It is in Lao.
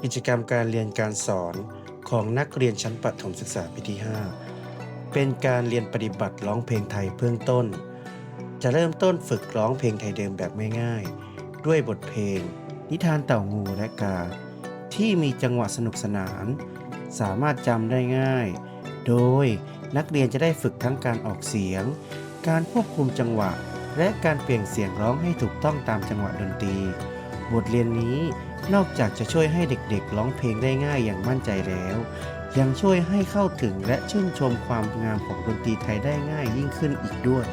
ກິດຈະກຳການຮຽນການສອນຂອງນັກຮຽນຊັ້ນປະຖົມສຶກສາປີທີຫ້າ ເປັນການຮຽນປະຕິບັດຮ້ອງເພງໄທເບື້ອງຕົ້ນ. ຈະເລີ່ມຕົ້ນຝຶກຮ້ອງເພງໄທເດີມແບບງ່າຍໆ ດ້ວຍບົດເພງນິທານເຕົ້າງູ່ ແລະ ກາ ທີ່ມີຈັງຫວະສະໜຸກສະໜານ, ສາມາດຈຳໄດ້ງ່າຍ, ໂດຍນັກຮຽນຈະໄດ້ຝຶກທັງການອອກສຽງ, ການຄວບຄຸມຈັງຫວະ ແລະ ການປ່ຽນສຽງຮ້ອງໃຫ້ຖືກຕ້ອງຕາມຈັງຫວະດົນຕີ. ບົດຮຽນນີ້ນອກຈາກຈະຊ່ວຍໃຫ້ເດັກໆຮ້ອງເພງໄດ້ງ່າຍຢ່າງໝັ້ນໃຈແລ້ວ, ຍັງຊ່ວຍໃຫ້ເຂົ້າເຖິງ ແລະ ຊື່ນຊົມຄວາມງາມຂອງດົນຕີໄທໄດ້ງ່າຍຍິ່ງຂຶ້ນອີກດ້ວຍ.